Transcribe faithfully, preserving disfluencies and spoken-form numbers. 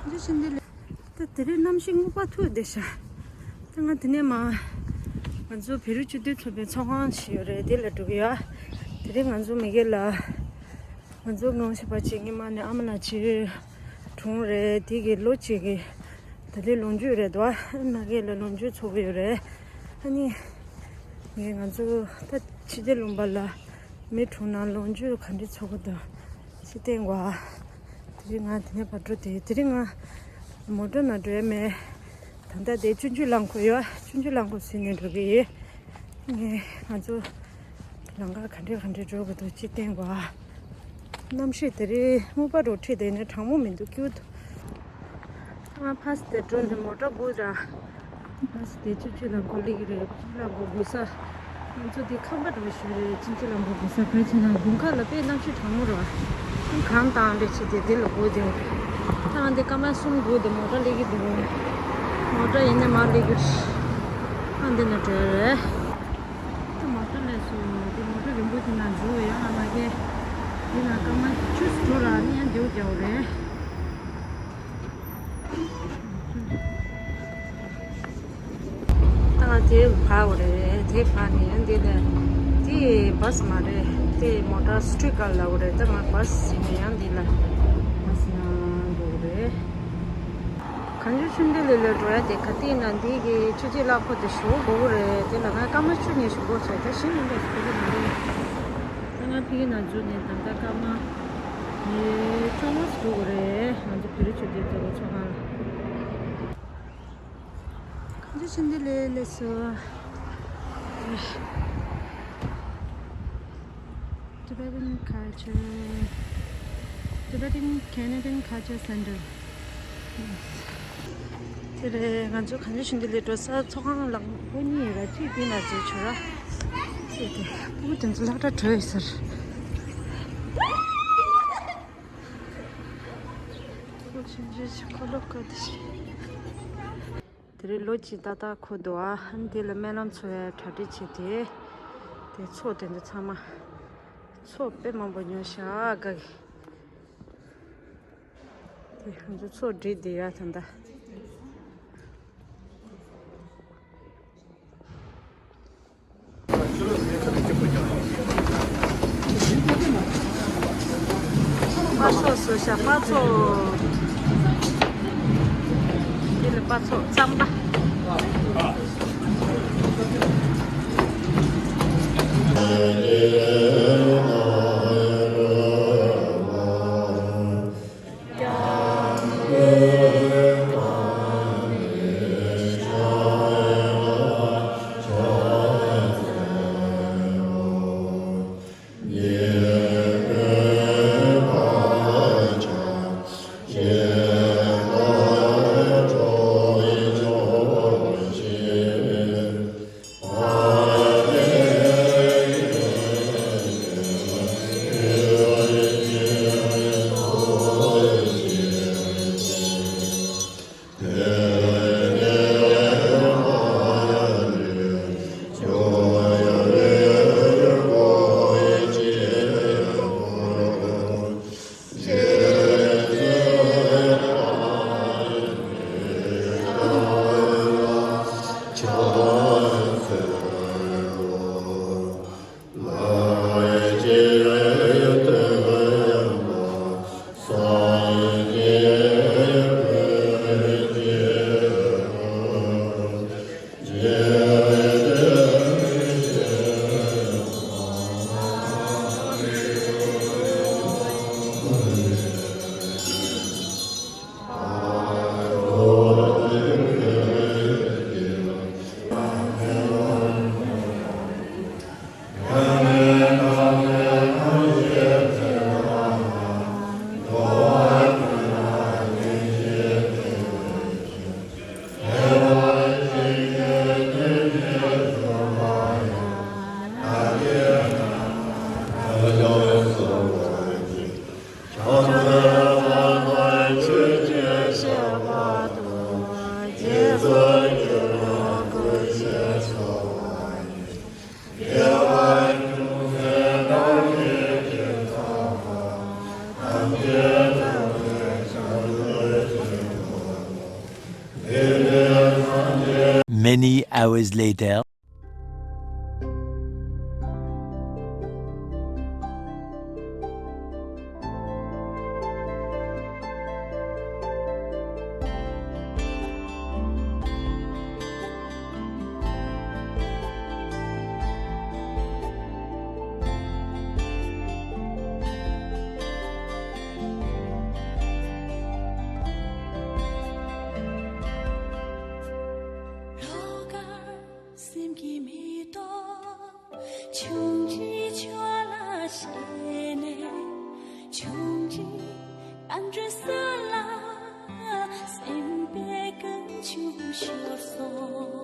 འདི་བཞིན་འདི་ལས། ད་དེ་རིང་གནམ་གཤིས་སྔོན་པོ་ཐུག་བསྡད་ཤག་ད་ང་དེ་ནས་མ། ང་ཚོ་བོད་རིགས་སྤྱི་མཐུན་ཚོགས་པའི་ཚོགས་ཁང་ཞིག་ཡོད་རེད། དེ་ལ་འགྲོ་གི་ཡོད། དེ་རིང་ང་ཚོ་མི་སྒེར་ལ། ང་ཚོ་ངོ་ཤེས་པ་གཅིག་སྔོན་མ་ནས་ཨ་མ་ལགས་ཕྱིར་གྲོངས་རེད། དེ་གི་ལོ་གཅིག་གི་ད་ལྟའི་ལོ་མཇུག་རེད་དོ། ཨ་མ་སྒེར་ལ་ལོ་མཇུག་ཚོགས་ཀྱི་ཡོད་རེད། ཨ་ནི། ངས་ང་ཚོ་ད་ཕྱི་རྒྱལ་ལུང་པ་ལ་མི་གྲོངས་ན་ལོ་མཇུག་ག་འདྲ་ཚོགས་ཀྱི་འདུག་ཅེས་བསྟན་གོ། དེ་རིང་ང་དེ་ནས་ཕར་འགྲོ་དེ། དེ་རིང་ང་མོ་ཊ་ནང་འགྲོ་ཡ་མེད། ད་ལྟ་དེ་སྤྱོད་འཇུག་རླངས་འཁོར་ཡོད། སྤྱོད་འཇུག་རླངས་འཁོར་བཟོས་ནས་འགྲོ་གི་ཡིན། ངས་ང་ཚོ་ལམ་ཁ་ག་འདྲས་ག་འདྲས་འགྲོ་དགོས་འདུག་ཅེས་བསྟན་གོ། གནམ་གཤིས་དེ་རིང་སྔོན་པོ་འདྲ་བོ་འཁྲིགས་བསྡད་ནས་གྲང་མོ་མི་འདུག་སྐྱིད་པོ་འདུག་ང་ཕ་སི་དེ་འགྲོ་ནས་མོ་ཊ་སྒུག་ར། ཕ་སི་དེ་སྤྱོད་འཇུག་རླངས་འཁོར་སླེབས་ཀྱི་རེད། སྤྱོད་འཇུག་རླངས་འཁོར་སྒུག་ས། ང་ཚོ་འདི་ཁང་པ་འདྲ་བོ་ཞིག་རེད། སྤྱོད་འཇུག་རླངས་འཁོར་སྒུག་ས། ག་རེ་བྱས་ན་དགུན་ཁ་ལ་དཔེ་གནམ་གཤིས་གྲང་མོ་རེད་བ། གངས་དྭངས་འདྲ་བྱས་ཏེ་འདི་ལ་སྒུག་བསྡད་ཡོད། ད་ང་འདི་སྐར་མ་གསུམ་སྒུག་སྟེ་མོ་ཊ་སླེབས་ཀྱི་འདུག་མོ་ཊ་ཡིན་ནའི་མར་སླེབས་ཀྱི་རེད། ཨ་འདི་ནས་འགྲོ་ཡ་རེད། ད་མོ་ཊ་སླེབས་སོང་། འདི་མོ་ཊ་རིང་པོ་དེ་ནང་འཛུལ་བ་ཡོང་ང་མ་གི། འདི་ནང་སྐར་མ་བཅུ་ཙམ་འགྲོ་ར་ནི་ཡང་འདིའུ་རྒྱག་པ་རེད། ད་ང་དེ་བར་བ་རེད། དེ་བར་ནས་ཡང་འདི་ལ། དེ་བ་སི་མ་རེད། དེ་མོ་ཊ་སི་ཊི་རི་ཊི་ཀར་ལབ་པ་རེད། ད་ང་བ་སི་ཟིན་ནས་ཡང་འདི་ལ་བ་སི་ནང་འགྲོ་གི་རེད། གངས་ལྗོངས་ཆོས་ལྡན་གླིང་ལ་འགྲོ་ཡ་དེ་ག་དུས་ཡིན་ན་འདི་གི་ཆུ་སྐྱེས་གླ་འཁོར་དེ་ཞུ་དགོས་ཀྱི་རེད། དེ་ལ་ང་སྐར་མ་བཅུ་ཉི་ཤུ་འགོར་སོང་། ད་གཞི་ནས་འདི་ཕ་གི་ནང་འགྲོ། ད་ང་ཕ་གི་ནང་འཛུལ་ནས་ད་ལྟ་སྐར་མ་ཉི་ཤུ་རྩ་ལྔ་འགྲོ་དགོས་རེད། ང་ཚོ་བོད་རིགས་ཆོས་ལྡན་གླིང་ཚོགས་ཁང་ལ། གངས་ལྗོངས་ཆོས་ལྡན་གླིང་ལ་སོང་། Tibetan Culture, Tibetan Canadian Culture Center. དེ་རེད། ང་ཚོ་གངས་ལྗོངས་ཆོས་ལྡན་གླིང་འགྲོ་ས་ཚོགས་ཁང་ལ་སྒོ་གཉིས་ཡོད་ར། གཅིག་འདི་ན་འཛུལ་ཆོག་ར། གཅིག་དེ། སྤུ་གུ་དེ་ཚོ་སློབ་གྲྭ་གྲོལ་ཡོད་ས་རེད། ཁོ་ཆུང་ཆུང་ཞིག་ཁོ་ལོ་ཁོ་དེ་ཞིག་དེ་རིང་ལོ་གཅིག་ཏག་ཏག་འཁོར་འདུག་ཨ། འདི་ལ་སྨོན་ལམ་འཚོགས་ཡ་གྲ་སྒྲིག་བྱས་ཏེ། དེ་ཚོགས་དེ་འདི་ཚང་མ། ཚོགས་དཔེ་མང་པོ་ཉོ་ཤག་ག་གི། དེ་ང་ཚོ་ཚོགས་སྒྲིག་བསྡད་ཡ་ད་ལྟ། པ་ཚོགས་སུ་ཤ་པ་ཚོགས། འདི་ལ་པ་ཚོགས་རྩམ་པ། Hours later. སེམས་ཀྱི་མེ་ཏོག་ཆུང་ཆུང་ཆོག་ལ་ཞེས་ནས། ཆུང་ཆུང་རང་གྲོལ་ས་ལ་སེམས་པའི་ཀུན་འབྱུང་ཤོར་སོང་